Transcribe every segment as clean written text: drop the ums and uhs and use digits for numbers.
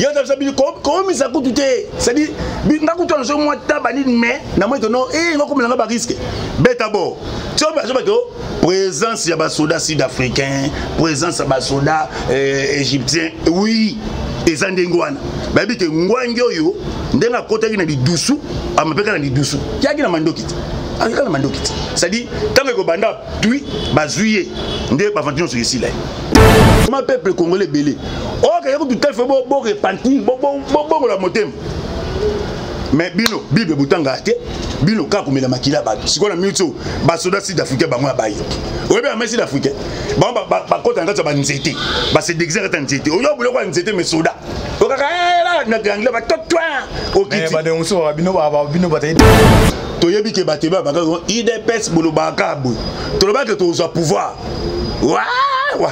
Yo tabisa bino komisa kutu te. C'est-à-dire nga kutu na so mwa taba nini mais na moi que non eh nga komela nga ba risque. Beta bo. Tu vois ba to présence ya ba soldats sud-africains, présence ya ba soldats égyptiens. Oui, eza ndenge wana. Bayebi ke ngwangi oyo ndenge akotaki na lidusu, amapeka na lidusu. Yaki na mandoki te. Akaka na mandoki te. C'est-à-dire ntango ekobanda tui bazwi ye nde bavanti nyonso esila ye. Ma peuple congolais ebele oyo kutu te fo borepentir, bobongola motema. Mais bino Bible botangaka te, bino kaka komela makila ya bato. Sikoyo na minute oyo basoda sud africain bango ya baye, oyebi ya sud africain bango bakota na kati ya banzete, base déguise na kati ya nzete, oyo biloko ya nzete, mais soda okaka na anglais batotwa okiti. Bandeko mosusu bino batali. Toyebi ke bato ebe bakaka UDPS, bolobaka boye, tolobaka tozwa pouvoir,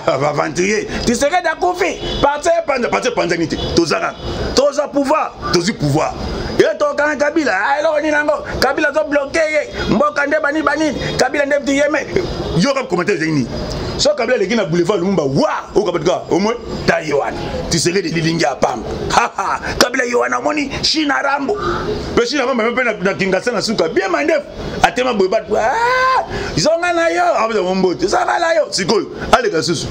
aventurier Tshisekedi akufi, parti epanza, parti epanzani te, toza kaka, tozwa pouvoir, tozwi pouvoir ye, tokanga Kabila. Eloko nini yango Kabila azobloquer ye mboka nde banini banini, Kabila nde ti yeme yoka commentaire ezali nini? So Kabila aleki na boulevard Lumumba wa okabatuka omoi ta ye wana Tshisekedi lilingi ya pamba, Kabila ye wana omoni China Rambo mpe China Rambo mpe na Kingasa na suka bien mandefu atema boye, bato zonga na yo, aza mombote, zonga na yo. Sikoyo aleka susu.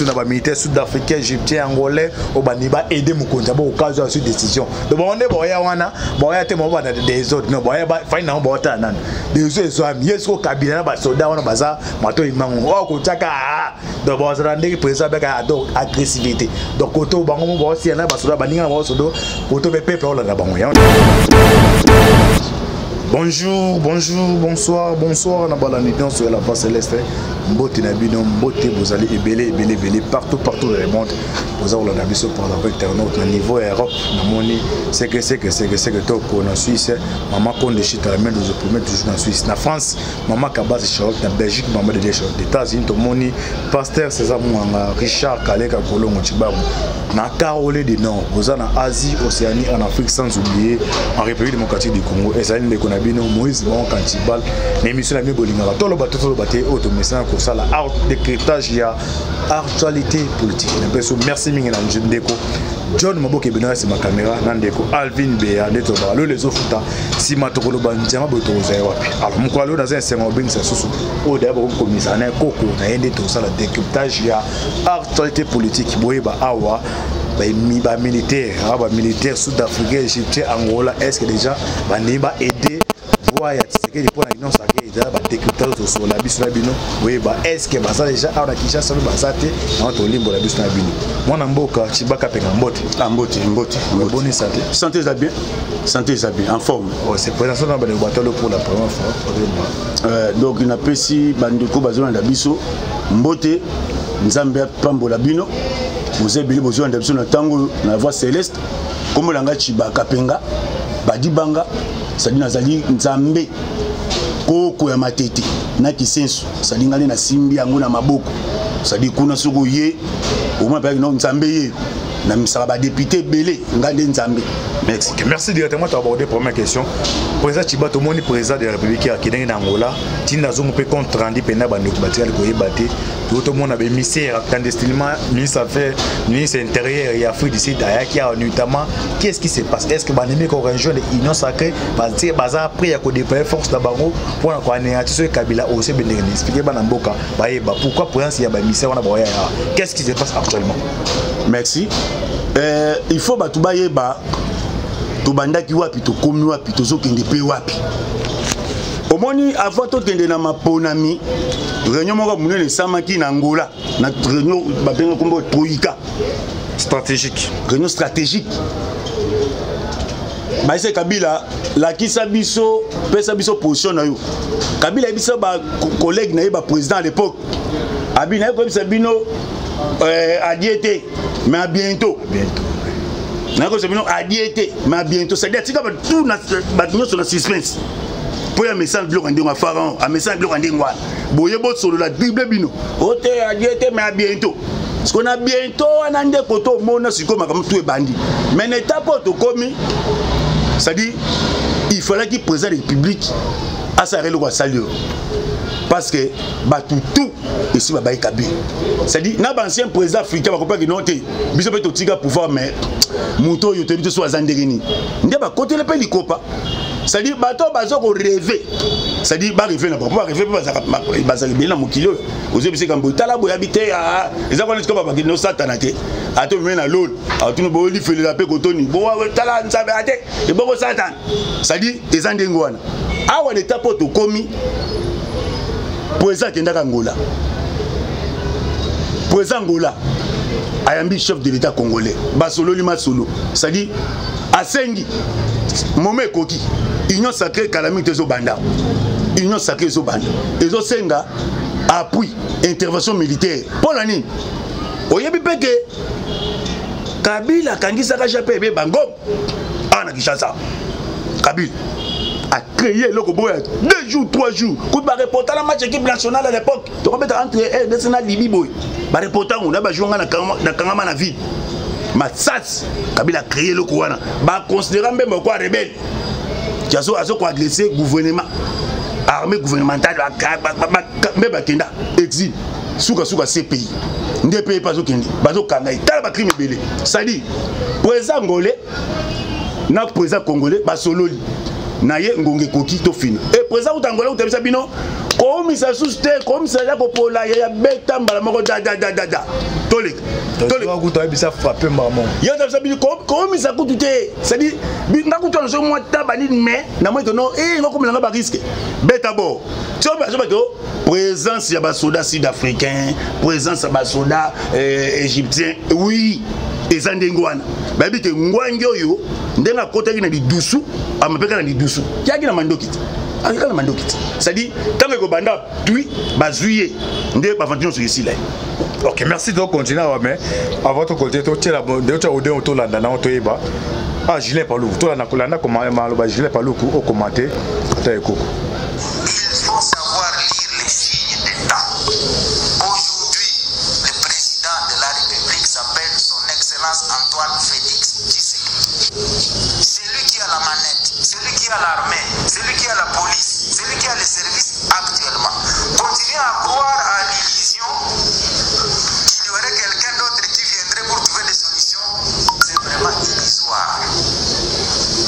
Na bamilitaire sud-africain, égyptien, angolais oyo bandimi baaider mokonzi ya bokoka azwa su décision. Donc bango nde baoya wana, baoya te bango bana désordre, non, baoya fai nango, baotala nanu décision ezwami ye. Siko Kabila na basoda wana baza matoi mango oyo kotiaka. Donc bazala ndenge président abeka, donc agressivité, donc koto bango mo baosia na basoda baninga na bango, koto mpe peuple aolanda bango. Bonjour, bonjour, bonsoir, bonsoir na balandi nyonso ya La Voix Céleste. Mbote na bino, mbote. Bozali ebele, ebele, ebele, partout, partout dans le monde boza kolanda biso par la internaute. Na niveau ya Europe namoni seke seke seke seke toko na Suisse, mama Konde Chita la main des opprimés, toujours na Suisse, na France mama Kabase Charlotte, na Belgique mama de Charlotte, États-Unis tomoni pasteur César Mwanga, Richard Kaleka Kolongo Chibango na Carolé du Nord, boza na Asie, Océanie, en Afrique, sans oublier en République démocratique du Congo. Ezali ndeko na bino Moïse Bon Kantibal na émission na bino bolingaka toloba to toloba te, oyo tomesana kosala, art décryptage ya actualité politique. Na peso merci mingi na ndeko John Maboke bino ya nsima caméra, na ndeko Alvin Beya. Nde tolobaka lelo ezofuta, nsima tokoloba nzema boye tokozwa ye wapi. Alors mokolo lelo naza esengo obengisa susu oyo daya bokokomisa na koko na ye, nde tokosala décryptage ya actualité politique. Boyeba awa bamilitaire awa, bamilitaire sud-africain, égyptien, Angola, est ce que déjà bandimi baaider voix ya Tshisekedi mpo na Union sacrée? Ezala badécryptage, tosola biso na bino, boyeba est ce que baza déjà awa na Kinshasa mpe baza te. Yango tolimbola biso na bino. Mwana mboka Tshibaka Penga, mbote. Ah, mbote, mbote. Boni santé? Santé eza bien, santé eza bien, en forme. Oh, c'est présentation na bandeko batalo pour la première fois. Donc napesi bandeko bazolanda biso mbote, Nzambe apambola bino. Boza ebele bozolanda biso na ntango na Voix Céleste. Kombo na ngai Tshibaka Penga Badibanga, sadi nazali Nzambe koko ya Matete na Kisenso, sadi ngai nde nasimbi yango na maboko, sadi kuna soki oye omona mpeyaki no Nzambe ye na misaka badéputé ebele, ngai nde Nzambe. Merci. Okay, merci. Directement tu aborder première question. Président Chiba, tomoni président de la République akendeki na Angola, ntina azongo mpe compte rendu mpena bandeko batikali koyeba te. To tomona baémissaire clandestinement, ministre affaires, ministre intérieur ya Afrique du Sud ayaki awa notamment. Qu'est-ce qui se passe? Est ce que bandimi korejoindre Union sacrée, baza prêt ya kodéployer force na bango mpona koanéantir soki Kabila ose bendenge? Expliquer bana mboka bayeba pourquoi présence ya baémissaire wana baoya awa. Qu'est-ce qui se passe actuellement? Merci. Il faut bato bayeba tobandaki wapi, tokomi wapi, tozokende mpe wapi. Omoni, avant tokende na maponami, réunion moko monene esamaki na Angola, na réunion babenga kombo troïka. Stratégique. Réunion stratégique. Bayese Kabila: lakisa biso, pesa biso position na yo. Kabila ayebisa bacollègue na ye, baprésident à l'époque, abi naye koyebisa bino adieu te, mais à bientôt. Bientôt. Naye koyebisa bino adieu te, mais à bientôt, c'est-à-dire atika bato bato nyonso na suspense mpo ya mesana biloko ya ndenge ya pharaon, amesana biloko ya ndenge wana boye bosolola dribble bino o te, adieu te, mais à bientôt. Parce que na bientôt wana nde koto omona sikoyo makambo tu ebandi. Mais na étape oyo tokomi, c'est-à-dire Il fallait président de la République asala eloko asali oyo, parce que bato tout esi babayi Kabila. C'est-à-dire na baancien président africain bakopaki no te, biso mpe totika pouvoir, mais moto oyo toyebi te so aza ndenge nini, nde bakotele mpe likopa. C'est-à-dire bato oyo baza korêver, c'est-à-dire barêver na bango, mpo barêver mpe bazala ebele na mokili oyo. Ozoyebisa kambo tala boyabi te, eza kwana sikoyo babakende osatana te, ata omeme na lolo atuni boolifelela mpe kotoni tala Nzambe ate ebongo satana. C'est-à-dire eza ndenge wana awa na étape oyo tokomi. Président akendaka Angola, président Angola ayambi chef de l'État congolais, basololi masolo. C'est-à-dire asengi moma ekoki, Union sacrée kala mingi te ezobanda, Union sacrée ezobanda, ezosenga appui, intervention militaire. Mpo na nini? Oyebi mpe ke Kabila akangisaka Jean Pierre Bemba Ngombe awa na Kinshasa. Kabila acréé eloko boyo ya 2 jours, 3 jours kutu bareporta na match équipe nationale à l'époque tokobeta entre RDC na Libye boye, bareporta ngo na bajour nga nakangama na ville masasi. Kabila acréé eloko wana, baconsidéra Mbemba kwa rebelle azo koagresse gouvernement, armée gouvernementale. Mbe bakenda exil, sukasuka CPI nde mpe ye azokende, bazokanga ye. Tala bacrime ebele. C'est-à-dire président angolais na président congolais basololi na ye, ngonga ekoki tofina. E président kuta angolais kutabisa bino koumisa susu te, koumisa ya kopola ya beta mbala moko dadadadada, toleka. Kuta oyebisa frappe mbala moko. Ye tabisa bino koumisa kutu te. C'est-à-dire nga kutu wana soki mwa ta banini, mais namoni ke no nga komelanga barisque beta bo ti oyo bazobaki présence ya basoda sud-africain, présence ya basoda égyptien. Oui, eza ndenge wana bayebi ke ngwangi oyo ndenge akotaki na lidusu, amapeka na lidusu, yaki na mandoki te, akeka na mandoki te. C'est-à-dire ntango ekobanda tui bazwi ye nde bavanti nyonso esila ye. Ok, merci. Tocontinue awa, mais avant tocontinue, totiela totia odeo, tolanda nango, toyeba. Ah, Julien Paluku, tolanda kolanda maloba Julien Paluku okomante ata ekoko. Il faut savoir lire les signes des temps. Aujourd'hui, le président de la République s'appelle Son Excellence Antoine Félix Tshisekedi. C'est lui qui a la manette, c'est lui qui a l'armée, c'est lui qui a la police, c'est lui qui a les services actuellement. Continuez à croire à l'illusion qu'il y aurait quelqu'un d'autre qui viendrait pour trouver des solutions, c'est vraiment illusoire.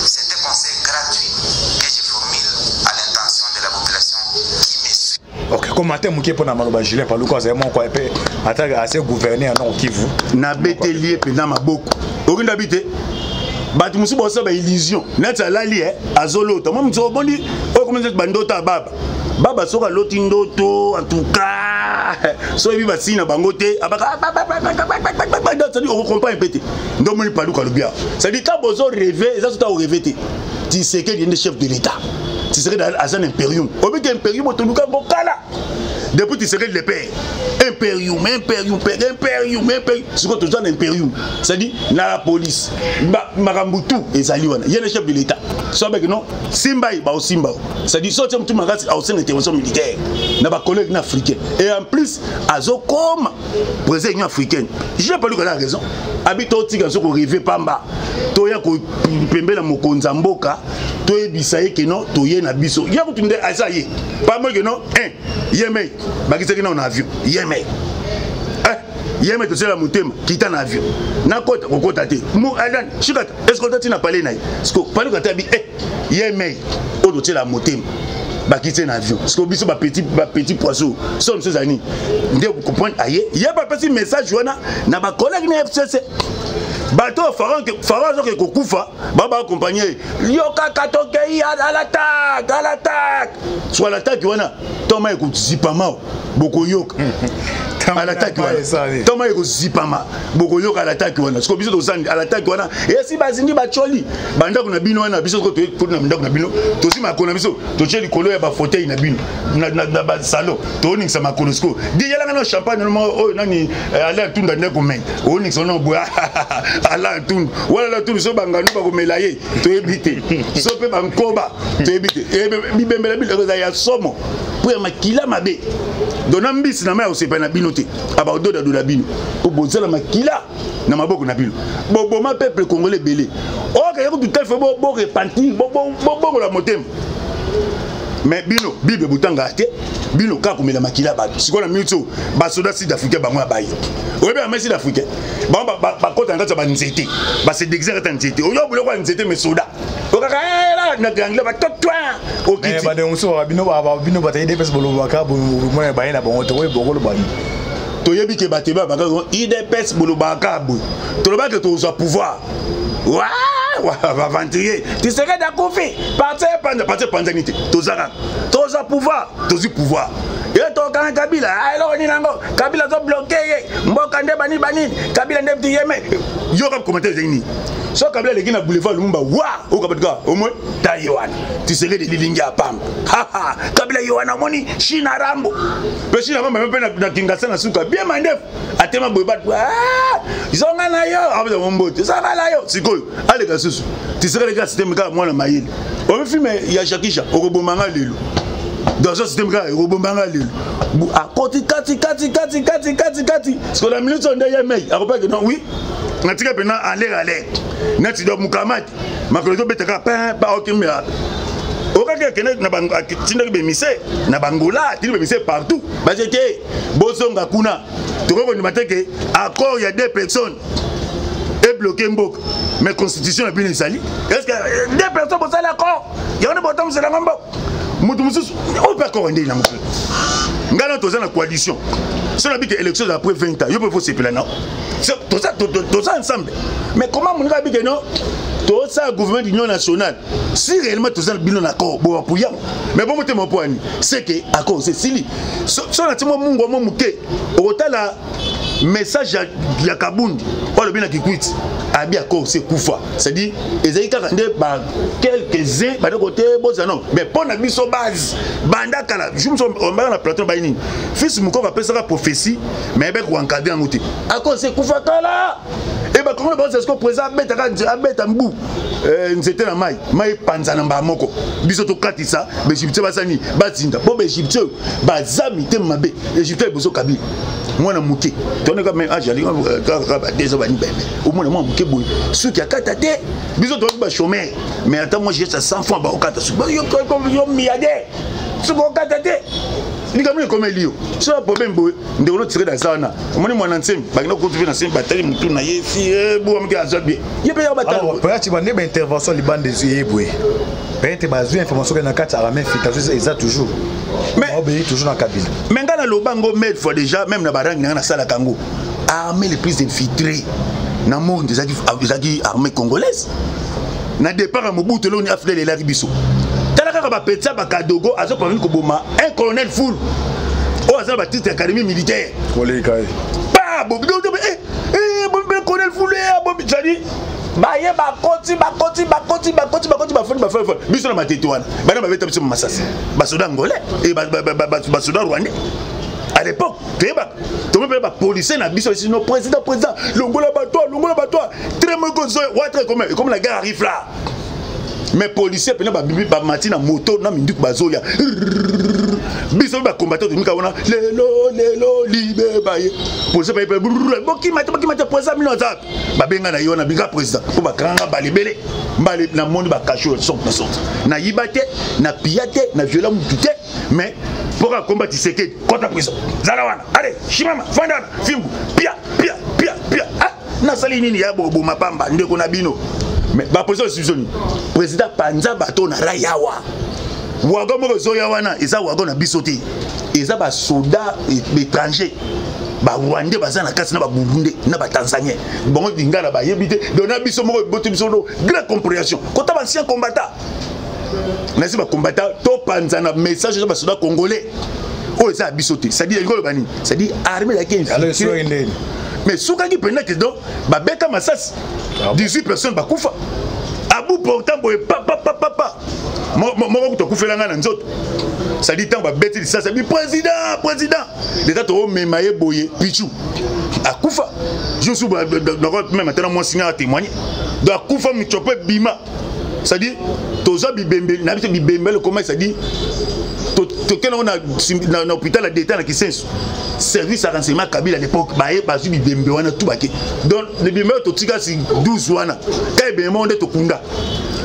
C'est un conseil gratuit que je formule à l'intention de la population qui me suit. Ok, commentaire moke mpona maloba Julien Paluku, azali moko mpe ata ase gouverneur ya Nord Kivu. Nabeteli ye mpenza maboko. Okinda bi te, bato mosusu basala baillusion neti alali e azolota mwa mosu obondi oyo komi neti bandoto ya baba baba. Soki aloti ndoto, en tout cas so oyebi basini na bango te, abaka cetadi okocomprendre mpe te. Nde omoni Paluku alobi awa, c'est-à-dire ntango bozo rêve, eza so ta orêve te. Tshisekedi nde chef de l'État, Tshisekedi aza na imperium. Oyebi ke imperium otoluka yango kala depuis Tshisekedi le père, imperium, imperium, imperium, imperium. Sikoyo toza na imperium, c'est-à-dire na la police, makambo tout ezali wana. Ye nde chef de l'État, so abeki non simba ye, baosimba o. C'est-à-dire so otie motu makasi, aosenga intervention militaire na bacollègue na africain, et en plus azokoma président Union africaine. J'ai pas lu la raison abi totika so korêver pamba, toya pembela mokonzi ya mboka, toyebisa ye keno toye na biso. Ye kutu nde aza ye pamba keno 1 ye mei bakisaki nao na avion ye mei ye me tosala motema kita na avion nakota kokota te shikata escolta ntina pale na ye siko pale kata bi ye mei oyo totiela motema bakiti na avion. Siko biso bapetit poisson so mosusu ezali nini nde comprendre aye ye bapesi message wana na bacollègue na FCC. Bato oyo Pharaon azoke kokufa, ba baaccompagne yo kaka tokei à l'attaque, à l'attaque. So à l'attaque wana toma ekozipama, bokoyoka à l'attaque wana toma ekozipama, bokoyoka à l'attaque wana. Siko biso tozandi à l'attaque wana, esi bazindi bacoli bandako na bino wana. Biso koti na ndako na bino, tozwi makolo na biso, totie likolo ya bafauteuil na bino na basalon, tooningisa makolo. Siko diyelanga na champagne oyo nani ala Ntundu ande komela, oningisa no boye ala Ntundu wana, ala Ntundu. So bangano bakomela ye toyebi te, so mpe bankoba toyebi te, bibembela biloko eza ya somo. mpo ya makila mabe. Donc na mbisi na mai ya kosepa na bino te, abakododadoda bino mpo bozala makila na maboko na bino, boboma peuple congolais ebele. Okeye kutu te, fo borepentir, bobongola motema. Mais bino, Bible botangaka te, bino kaka komela makila bato. Sikoyo na minute oyo, basoda sud africain bango ya baye, oyebi bama sud africain bango bakota na kati ya banzete, base déguise na kati ya nzete, oyo biloko ya nzete, mais soda okaka na anglais batotwa. Okiti bandeko mosusu, bino bino bato UDPS bolobaka bomona baye na bango te, oyo bokoloba. Toyebi ke bato ebe babaka UDPS bolobaka boye, tolobaka tozwa pouvoir, aventurier Tshisekedi akufi, parti epanza, parti epanzani te, toza kaka, tozwa pouvoir, tozwi pouvoir ye, tokanga Kabila. Eloko nini yango Kabila azobloquer ye mboka nde banini banini, Kabila nde ti yeme yoka commentaire ezali nini? So Kabila aleki na boulevard Lumumba, wa okabatika omoi ta ye wana Tshisekedi lilingi ya pamba, Kabila ye wana omoni China Rambo mpe China Rambo mpe na Kingasa na suka bien mandefu atema boye, bato zonga na yo, apesa mombote, zonga na yo. Sikoyo aleka susu Tshisekedi kaka système kaka mwana mayele omi film ya Shakisha okobomanga lelo, dans ce système kaka ekobomanga lelo, akoti kati kati kati kati kati kati. Sikoyo na minute oyo nde ye mei akopaki non, oui, natika mpena en l'air, alerte neti do mukamati makolo ezobetaka pin pa okimela okaki akende atindaki bemise na Bangola, atindi bemise partout, baze te bozonga kuna, tokoki kondima te ke accord ya deux personnes ebloquer mboka. Mais constitution na bino ezali, est ce que deux personnes bosali accord yango nde botambuselanga mboka? Moto mosusu oyo mpe accord ndenge nango mpe ngai na toza na coalition, so nabi ke élection eza après 20 ans, yo mpe fo sepela na toza ensemble. Mais comment moninga abi ke non, tosala gouvernement d'union nationale? Si réellement toza na bino na accord, boapuya yango, mais bo motema mpo ani, c'est que accord esili. So na ti mwa mungu mwa moke, okotala message ya Kabundi oyo alobi na Kikwiti, abi accord se kufa, c'est-à-dire ezali kaka nde ba quelques-uns bande kote bozala non. Mais mpo na biso base banda kala jour mosusu ombaka na plateau bayi nini, fils Mokoko apesaka prophétie, mais ayebaki koencadrer yango te. Accord se kufa kala e bakongo baosa. Siko président abetaka, abeta mbu nzete na mai, mai epanzana mbala moko, biso tokatisa, baégyptien basani bazinda mpo baégyptien oyo baza mitema mabe. Égyptien liboso Kabila mwana moke, tooneka même âge ali kaka ba 2 ans bani beme, omona mwana moke boye suki akata te. Biso toyaki bachômeur, mais ata moi geste 100 francs baokata suki, yo milliardaire suki okata te. Likambo ekomeli yo so ya problème boye, ndeko no tiré aza wana, omoni mwana nsemi bakenda kutu mpe na nsemi, batali motu na ye si buwa moke azwa bien, ye mpe ya batali. Peut-être bande baintervention libanda ye boye, peut-être bazwi information ke na kati ya armée infiltration eza toujours, mais obéit toujours na Kabila. Mais ngai naloba ngo mille fois déjà, même na barangi na ngai nasalaka yango, armée le plus infiltré na monde ezalaki armée congolaise na départ ya Mobutu. Eloni afidele elaki biso, tala kaka bapetisa bakadogo azoparveni koboma un colonel full oyo aza na batitre académie militaire. Koleka ye. Pa colonel full, c'est-à-dire baye bakoti bakoti bakoti bakoti bakoti, bafoni bafoni biso na matete wana, bana babeta biso masasi, basoda angolais e basoda rwandais à l'époque. Toyebaka tomi mpe bapolicier na biso esi no président, président longola bato, longola bato très moko watre comme la guerre arrive là. Mais policier mpena babimi, bamati na moto na minduku, bazoya biso mpe bacombattant tomika wana lelo lelo libe baye policier baye mpe bokima te, bokima te, président bino aza babenga na ye wana binga président mpo bakanganga balebele mbale. Namoni bakasho sorte na sorte, nayiba te, napia te, na viola mutu te, mais mpo kaka komba Tshisekedi, kota prison, zala wana, ale shimama, fanda wana, fimbu pia pia pia pia. Ah, nasali nini ya boboma pamba ndeko na bino? Mais bapolisi oyo biso nini? Président panza bato na rai awa, wagon moko ezoya wana, eza wagon na biso te, eza basoda étranger, barwandais baza na kati na baburundais na batanzanien, bango lingala bayebi te. Donc na biso moko eboti biso no grande compréhension kota baancien combattant nasi bacombattant topanza na message eza basoda congolais oyo eza ya biso te. C'est-à-dire elingi oloba nini? C'est-à-dire armée ezalaki infiltré, mais sukaki mpenza ke donc babeta masasi, 18 personnes bakufa à bout portant boye, papapapapa, moko kutu akufela ngai na nzoto. C'est-à-dire ntango babeti lisasi, abi président, président leta, toomema ye boye, pichu akufa jour même ata na mwasi ngai atémoigne. Donc akufa, michopo ebima, c'est-à-dire tozwa bibembe na biso, bibembe lekoma, c'est-à-dire Tokende yango na hôpital ya d'État na Kisenso. Service ya renseignement Kabila à l'époque baye, bazwi bibembe wana tu bake. Donc bibembe oyo totika si 12 wana ka ebembe moko nde tokunda,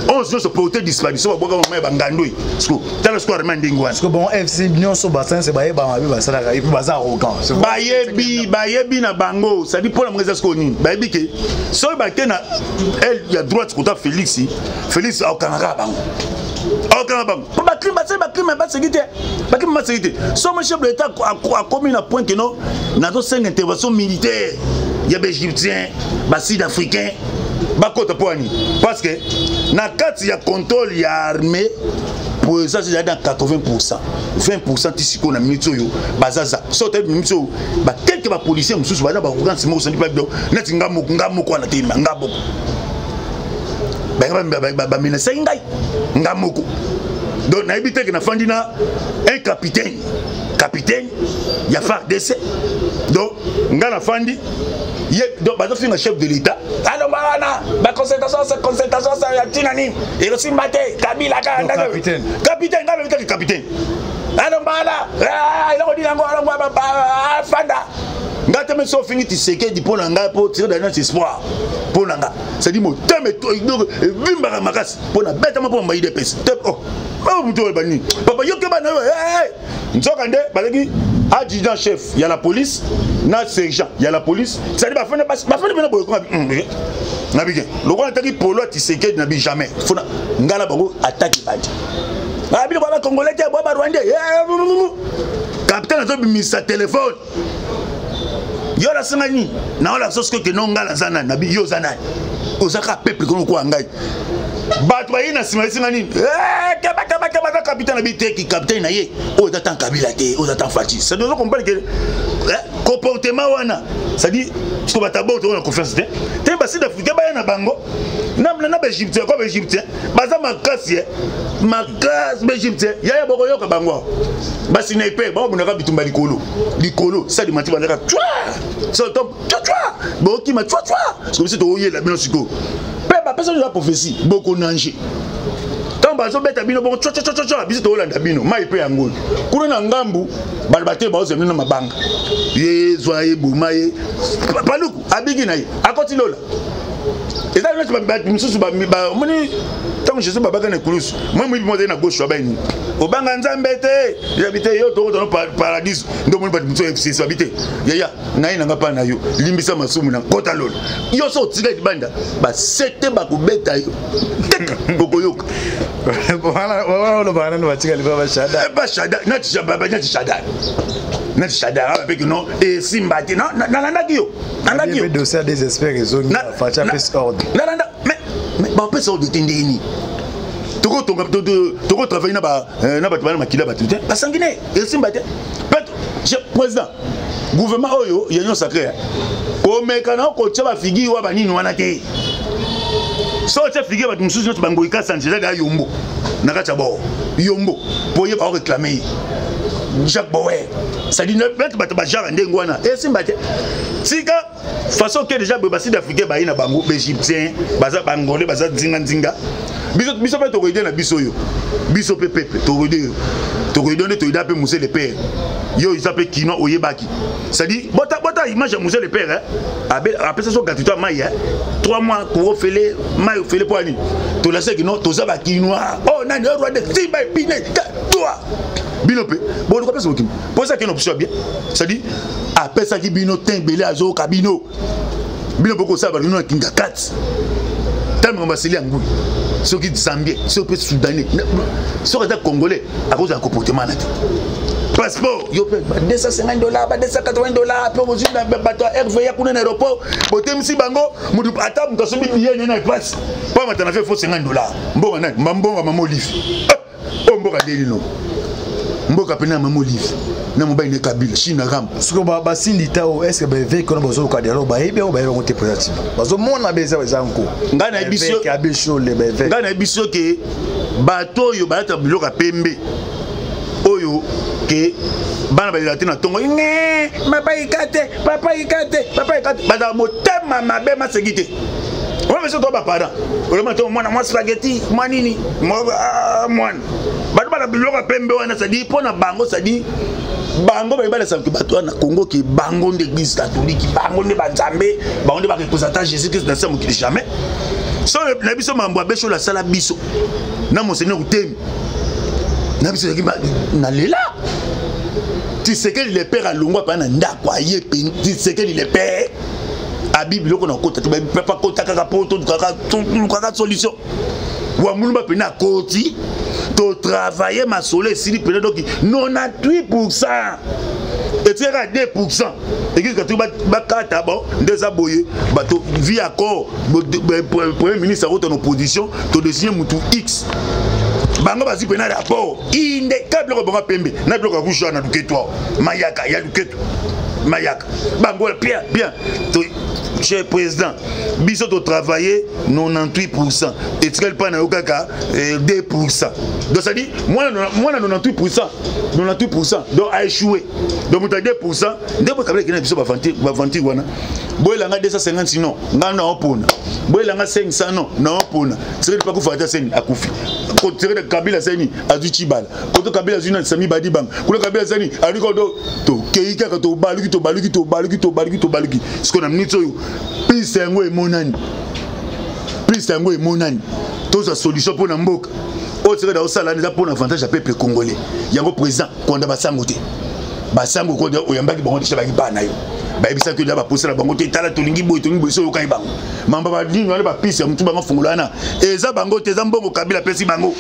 11 nyonso porté disparition, babwaka mama ya bangando. Siko tala siko arme ndenge wana. Siko bon, FC nyonso basanse bayeba mabe basalaka et puis baza arrogant. Bayebi, bayebi na bango. Sadi mpo na bango eza sikoyo nini? Bayebi ke soki bake na aile ya droite kota Félix, Félix akokangaka bango, akokanga bango mpo bacrime basali, bacrime baseki te, bacrime baseki te. So mo chef de l'État akomi na point ke no nazosenga intervention militaire ya baégyptien, basud africain bakota. Mpo ani? Parce que na kati ya contrôle ya armée, présidence ezali na 80, 20. Ti sikoyo na minute oyo bazaza so otayebi minute oyo, bakelke bapolicier mosusu baza baarrogance moko sandi pa neti nga moko, nga moko wana telema, nga moko bamenasaki ngai, nga moko. Donc nayebi te ke nafandi na un capitaine, capitaine ya FARDC. Donc nga nafandi ye, donc bazofinga chef de l'État. Alonga wana baconcertation, concertation ya ntina nini? Ekosimba te. Kabila capitaine, capitaine, nga lobi capitaine alonga wana eloko nini yango? Alonga, afanda. Nga te, so ofingi Tisekedi mpo na ngai, mpo tire daniel espoir mpo na nga, c'est-à-dire motema evimbaka makasi mpo na betama mpo na UDPS te. Oh, motu oyo banini, papa yoke bana oyo nzoka nde bazalaki adjudant chef ya la police na sergent ya la police. C'est-à-dire bafandi, bafandi mpena boye. Konga nabike lokola nataki polo ya Tisekedi, nabi jamais fona ngai na bango ataki badi abino bwa bacongolais te, bwa barwandais. Capitaine azobimisa telefone: yo nasenga nini? Naola so soki okende ngai naza nani? Nabi yo oza nani? Oza kaka peuple kono koya ngai. Bato baye na nsima esenga nini? Keba, aza capitaine. Abi teki capitaine na ye oyo eza tan Kabila te, oyo eza tan Fatshi. C'est ozo comprendre ke comportement wana, c'est-à-dire siko bato abo toko na confiance te te. Basud africain baya na bango na baégyptien ko baégyptien baza makasi, makasi baégyptien. Yaya, bokoyoka bango basniper bakobundaka bitumba likolo likolo, salimati bandaka twa so twa twa, bokima twa twa. Siko biso tokoyela bino sikoyo mpe bapesa bino prophétie, bokonange ntango bazobeta bino bongo twa, biso tokolanda bino mai mpe yango kuna na ngambu. Bato bate baozwa bino na mabanga, ye zwa ye, boma ye. Paluku abiki na ye, akoti lola. Eza neti bato mosusu omoni ntango Jésus babaka na ekulusu, mwa moyibi moko azali na gauche, abai obanga Nzambe te, yabi te yo tokotano paradiso. Nde omoni bato mosusu FCC babi te, yaya naye nanga mpa na yo, limbisa masumu na kota lola. Yo so otika libanda, basete bakobeta yo, okoyoka. Olobaka nano batika liba bashada. Bashada nati, shada nati, shada abapeki no esimba te. Nalandaki yo, nalandaki yo. Dossier ya désespère ezongi, Fatshi apesi ordre. Nalanda, mais bapesa ordre te ndeni tokotravaille na bato bana makila, bato te basanguinaire, esimba te. Président, gouvernement oyo ya union sacrée, komeka na kotia bafigure wa banini wana te. So otia figure bato mosusu nyonso bangoyi kasanzi, eza deya yombo na kati ya bor yombo mpo ye baoréclame ye Jacques Bower. C'est-à-dire neti bato bajara ndenge wana esimba te. Tika façon ke déjà boye basud africain baye na bango, baégyptien baza, bangolais baza nzinganzinga. Biso mpe tokoide na biso oyo, biso mpe peuple tokoide yo, tokoide nde toyida mpe Mzee le père. Yo eza mpe kino oyebaki, c'est-à-dire bota bota image ya Mzee le père apesa so gratuité ya mai 3 mois courant ofele, mai ofele. Mpo ani tolasaki no toza bakinois? Oh nani oyo rwanda simba epine toi bino mpe boluka pesa mokili mpo ezaki na option ya bien. C'est-à-dire apesaki bino te ebele, azoyoka bino, bino mpo kosala bato bino na kinga kati. Ntango baseli ya ngulu, soki zambien, soki mpe soudanais, soki aza congolais, akozala comportement na te. Passeport yo mpe ba 250 $, ba 280 $, mpe ozwi bato ya RVA kuna na aéroport, botemisi bango. Motu ata moto asombi billet nene na epasi mpo amata na fe, fo 50 $. Mboka nani? Mboka mama Olive oyo, mboka ndelino, mboka pene ya mama Olive na mobali ne Kabila, Chine ram. Sikoyo basindi ta oyo, est ce que baévêque wana bazoluka dialogue? Bayebi yango, bayebi yango te. Président Tima bazomona be eza nko. Ngai nayebi so abbé Shole, baévêque. Ngai nayebi so ke bato oyo balata biloko ya pembe oyo ke bana balela te na ntongo nge papa ika te, papa ika te, papa ika te, bazala motema mabe maseki te. Wana biso to baparent oloma to mwana mwa spaghetti mwa nini ah, mwana bato bana biloko ya pembe wana cestadire mpo na bango cestadire bango bayebi balesaka bato wana na congo ke bango nde église catholique, bango nde banzambe, bango nde barepresentant Jésus Christ na se ya mokili. Jamais. So na biso mambo ya besolo asala biso na monseigneur Utemi na biso ezalaki na lela. Tisekeli le père alongwa mpa na ndako aye. Tisekeli le père abi biloko na kota te, papa kota kaka po tolukaka solution. Wamulumba mpena akoti, totravaille, masolo esili mpena. Donc 98 % etikaka 2 %. Église catholique bakata. Bon, nde eza boye, bato vi accord, premier ministre akota na opposition, todesigne mutu x. Bango bazwi mpena rapport inde ka biloko bango pembe na biloko ya rouge wana, luketu awa, mayaka ya luketu, mayaka bango bien bien. Cher président, biso totravaille 98 %, etikali mpa na yo kaka 2 %. Donc c'est-à-dire mwana 98 %, 98 %, donc a échoué. Donc moto ya 2 % nde boye. Kabila ekende na biso baventure wana. Boyelanga 250, sinon ngai na opona. Boyelanga 500, non, na opona. Sekedi mpe akufa ata seni akufi. Sekedi Kabila seni azwi Cibala koto, Kabila azwi na Sami Badibanga kuna, Kabila seni azwi koto. Tokei kaka, tobaluki, tobaluki, tobaluki, tobaluki, tobaluki. Sikoyo na minute oyo piste yango emonani, piste yango emonani. Tozwa solution mpo na mboka oyo. Sekedi aosala eza mpo na avantage ya peuple congolais. Yango président konda basango te, basango ko oyambaki bango deja, baki bana yo, bayebisaki yo deja baposa na bango te. Tala, tolingi boye, tolingi boye. So oyokaki bango mamba banini wana, bapise ya motu bango fongola wana, eza bango te, eza mbongo Kabila apesi bango.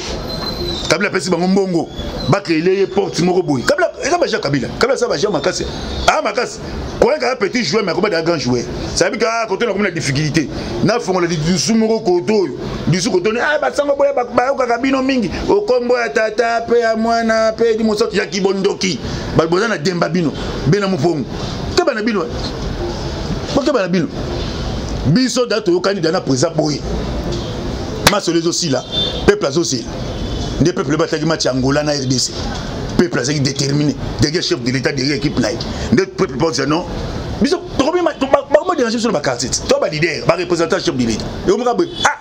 Kabila apesi bango mbongo, bakreele ye porte moko boye. Kabila eza baja Kabila, Kabila eza baja makasi, a makasi koyaka ya petit joueur, mais akobada grand joueur. Sabi ka koto na komi na difficulté, nafongola lidusu moko koto oyo, lisu koto ni ah, basango boya bayokaka bino mingi okombo ya tata mpe ya mwana mpe di mosantu ya kibondoki. Bato boza na demba bino bena mopongo, keba na bino, bokeba na bino. Biso da toyokani da na président boye, masolo ezosila, peuple azozela. Nde peuple bataki match ya Angola na RDC, peuple azalaki déterminé derrière chef de l'État, derrière équipe na ye. Nde peuple pense non, biso bakomo déranger biso na baquartier to baleader, bareprésentant chef de l'État ekomaka boye. Ah,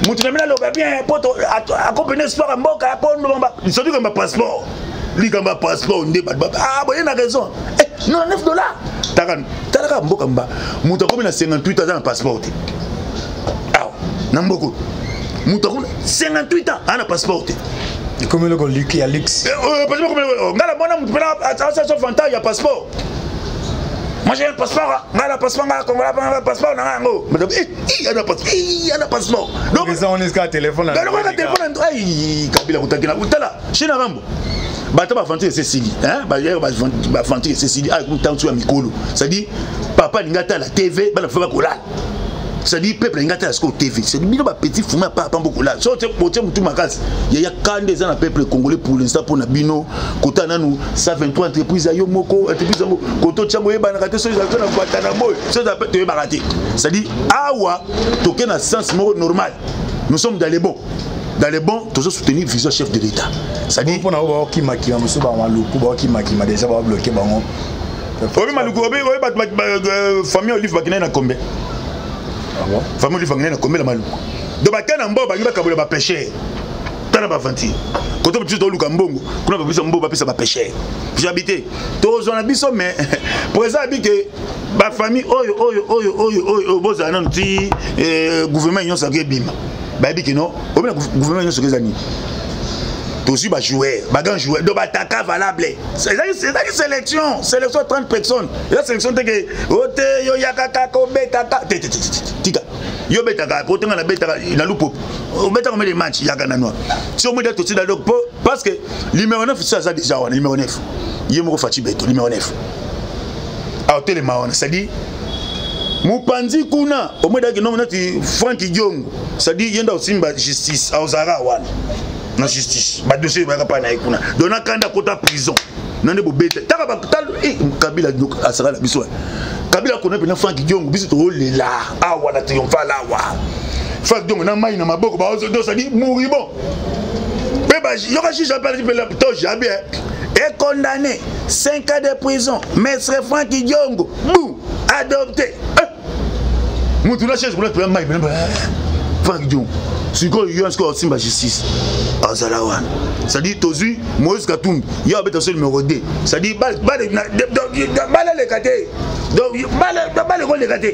moto na mina aloba bien po akopene espoir ya mboka po soki kamba passeport, likambo ya passeport nde bato. Ah, boye na raison, 99 $. Talaka mboka mba moto akomi na 58 aza na passeport te. Awa na mboka moto akomi 58 ans aza na passeport te. Ekomi eloko ya luxe. Ngai na mona moto mpena asasa vantage ya passeport. Moi, j'ai un passeport, ngai na passeport, ngai kongola passeport na ngai yango. Ana passeport, ana passeport. Donc eza wana esika telefone. Kaka telefone. Ai, Kabila kotakina tala chez na rambo bato baventure ese esili, baventure ese esili. Ntanso ya mikolo, c'est-à-dire papa alingi atala TV, bana fe bakolala. C'est-à-dire peuple alingi atala sikoyo TV, c'est-à-dire bino bapetit fume apa pambo kolala. So otie motu makasi yaya kanda eza na peuple congolais pour l'instant. Mpo na bino kota nanu 123 entreprise ya yo moko, entreprise yango koto tiango oyebanaka te. So ezala to na Guantanamo boye, so ezala toyebaka te. C'est-à-dire awa toke na sens moko normal, nous sommes dans les bons, dans les bons. Tozo soutenir vision chef de l'État, c'est-à-dire mpona oyo baokimakima mosusu, bamaluku baokimakima déjà, babloke bango. Oyebi maluku, oyebi bato famille Olive bakendaki na kombe, famille Olive bakendaki na kombe na maluku. Donc bakei na mbongo, bangi bakabola bapêcheur. Tala baventure koto biso toluka mbongo kuna, bapesa mbongo, bapesa bapêcheur. Jabi te tozwa na biso, mais président abi ke bafamille oyo oyo oyo oyo oyo bozala nanu ti gouvernement nyonso ako ebima. Bayebi ke non, obi na gouvernement nyonso eza nini, tozwi bajoueur, bagrand joueur, donc bataka valable. Ezaki sélection, sélection 30 personnes. Eza sélection te ke o te yo yaka kaka obetaka te, te, tika yo betaka po tenga na betaka na lupopo, obetaka combien de match, yaka nanu. Si omoi totinda donc po parce que numéro 9 si aza déjà wana, numéro 9 ye moko Faci Beto, numéro 9 aotelema wana, c'est-à-dire mopanzi kuna omoi daki nomo neti Frank Diongo, c'est-à-dire ye nde aosimba justice, aozalaka wana na justice, badossier bayaka mpa na ye kuna. Donc nakanda kota prison na nde bobeta taka. Kabila asaka na biso, Kabila kona mpena Frank Diongo. Biso toolela awa na triomphal awa, Frank Diongo na mai na maboko, baozosadi moribond mpe yoka juge apelaki mpe to jabi est condamné 5 ans de prison, maître Frank Diongo bu adopté. Mutu na chaise kuna mai pena Frank Diongo. Sikoyo yo sikoyo osimba justice azala wana. C'est-à-dire tozwi Moïse Katumbi, ye abeta so numéro 2. C'est-à-dire bale eleka te. Donc bale ekoleka te.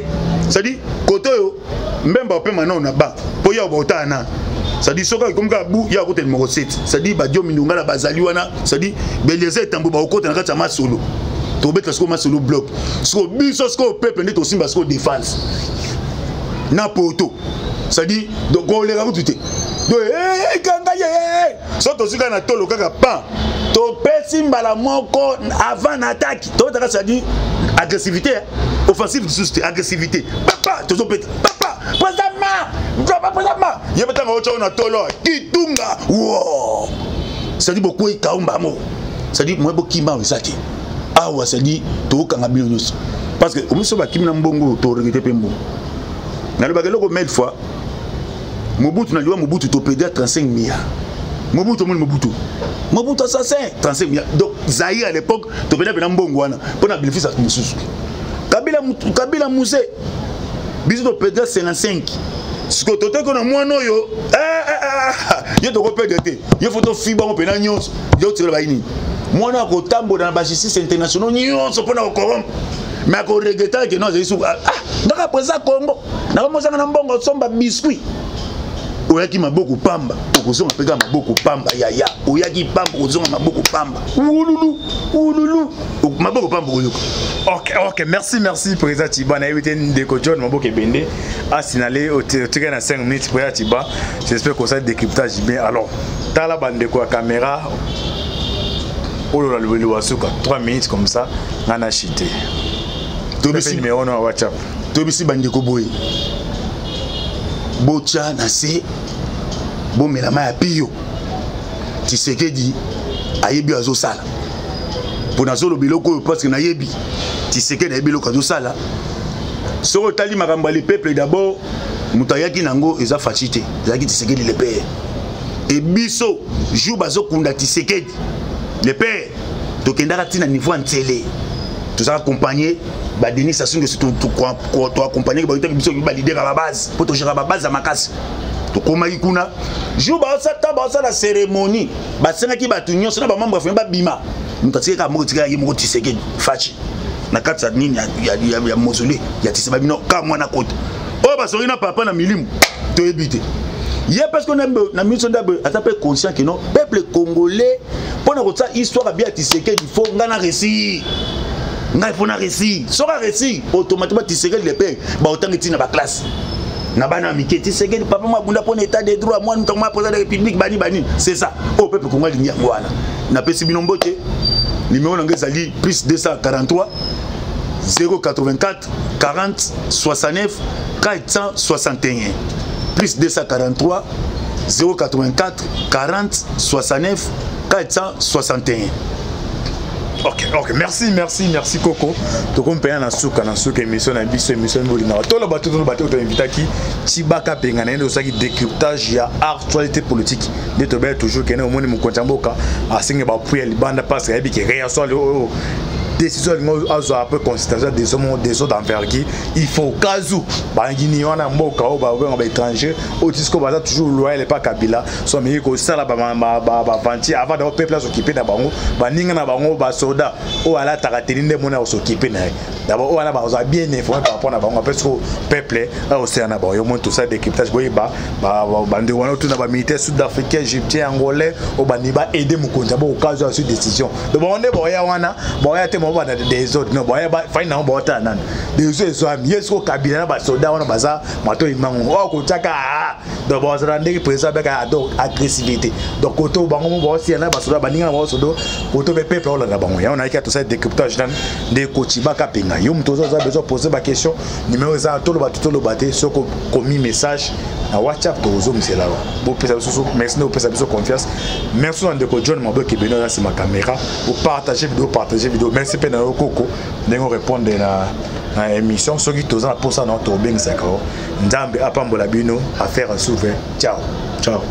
C'est-à-dire côté oyo Mbemba opema nao na ba mpo ya baotala na c'est-à-dire soki akomi kaka bu ya akota numéro 7. C'est-à-dire badio mindongala bazali wana, c'est-à-dire Beliezer etambo bakokota na kati ya masolo. Tobeta sikoyo masolo bloc. Sikoyo biso sikoyo peuple nde tosimba sikoyo défense na poto. C'est-à-dire donc koleka kutu te. Donc kanga ye so tosika na tolo kaka pan topesi mbala moko avant na attaque. Tobetaka c'est-à-dire agressivité, offensive lisusu te, agressivité. Papa tozopeta papa président ma président ma ye betanga otya na tolo kitunga wo. C'est-à-dire bokwei kaumba mo. C'est-à-dire moi bokima eza te. Awa c'est-à-dire tokanga bino nyonso. Parce que omiso bakimi na mbongo to regretter pe mbongo. Nalobaka eloko mille fois. Mobutu na liwa Mobutu topédia 35 milliards. Mobutu omoni Mobutu. Mobutu assassin 35 milliards. Donc Zaïre à l'époque topédia pena mbongo wana pona bénéfice ya mosusu. Kabila Kabila Muse biso topédia 55. Siko toteki na mwana oyo ye tokopédia te. Ye faut tofiba ngo pena nyonso. Yo tikela bayini. Mwana akotambola na ba justice internationale nyonso pona kocorrompre. Mais akoregreta ke non azali suku. Ah, ndaka président Congo. Nakomozanga na mbongo somba biscuit. Oyaki maboko pamba, okozonga mpe kaka maboko pamba yaya. Oyaki pamba, okozonga maboko pamba. Ululu, ululu, maboko pamba oyoka. Ok, ok, merci, merci président Tshiba. Na évité ndeko John Maboko Ebende a signalé au tiré na 5 minutes président Tshiba. J'espère que ça décryptage bien. Alors, tala bandeko ya caméra oyo la lobeli wasuka 3 minutes comme ça ngana chité. Tobisi numéro na WhatsApp. Tobisi bandeko boye. Bocha na se bomela mai ya pio. Tshisekedi ayebi azosala. Mpo nazoloba biloko oyo parce que nayebi Tshisekedi ayebi eloko azosala. Soki otali makambo ya le peuple d'abord, moto ayaki nango eza Fatshi te, ezalaki Tshisekedi le père. Et biso jour bazokunda Tshisekedi le père, tokendaka ntina niveau ya ntsele. Tozalaka accompagné ba Denis Sassou Nguesso, to accompagné ba biso ba leader ya ba base, po to gérer ba base ya makasi. Tokomaki kuna jour baosala baosala cérémonie, basengaki bato nyonso na ba membre ya famille babima. Moto atikaki kaka moko, etikaki ye moko Tshisekedi Fatshi na kati ya nini ya mausolée ya Tshisekedi babino ka mwana kota. Oyo basongi na papa na milimu toyebi te. Ye parce que na miso ndabe ata pe conscient que non peuple congolais pona kotia histoire ya Tshisekedi faut nga na réussir. Nga il faut na réussir. Soka réussir automatiquement Tshisekedi le père ba otangi tina ba classe. Na bana mike Tshisekedi papa mwa bunda pona état de droit moi mutu mwa président de la République bani bani c'est ça. Au peuple congolais lingi yango wana. Na pesi bino mbote numéro na ezali plus 243 084 40 69 461 plus 243 084 40 69 461. Ok, ok, merci, merci, merci Coco. Tokomi na suka na suka émission na biso émission bolingaka. Toloba to toloba to invitaki Tshibaka Penga na yende osaki décryptage ya actualité politique. Nde tobe toujours kene omoni mokonzi ya mboka asinge ba appui ya libanda parce que ayebi ke réaction oyo décision alingi azwa après consultation des hommes des autres d'envergure, il faut au cas où bangini wana mboka oyo babenga ba étranger oyo tisiko baza toujours loyal pa Kabila so ameki kosala ba aventure avant d'abord peuple azokipe na bango baninga na bango basoda oyo alataka teni nde mona akosokipe na ye d'abord oyo wana bazwa bien informé par rapport na bango après siko peuple akosela na bango yo moni tosala décryptage boyeba bandeko wana otuna bamilitaire sud-africain, égyptien, angolais oyo bandimi baaider mokonzi ya boko cas azwi décision. Donc bango nde baoya wana baoya te bango bana des autres non baoya fai nango baotala nani des autres ezwami ye siko Kabila na basoda wana baza matoi mango oyo kotiaka. Donc bazala ndenge président abeka donc agressivité donc koto bango mo baosia na basoda baninga na basoda koto pe peuple olanda bango yango nayaki tosala décryptage nani ndeko Tshibaka Penga. Yo moto oza besoin poser ba question, numéro eza toloba te toloba te soki okomi message na WhatsApp tokozomisela bopesa biso. Merci nde opesa biso confiance. Merci na ndeko John Maboke beno aza nsima caméra. Opartage vidéo, partage vidéo. Merci mpe na yo Koko ndenge orépondre na émission. Soki toza na mposa na tokobengisaka yo. Nzambe apambola bino. Affaire à suivre. Ciao. Ciao.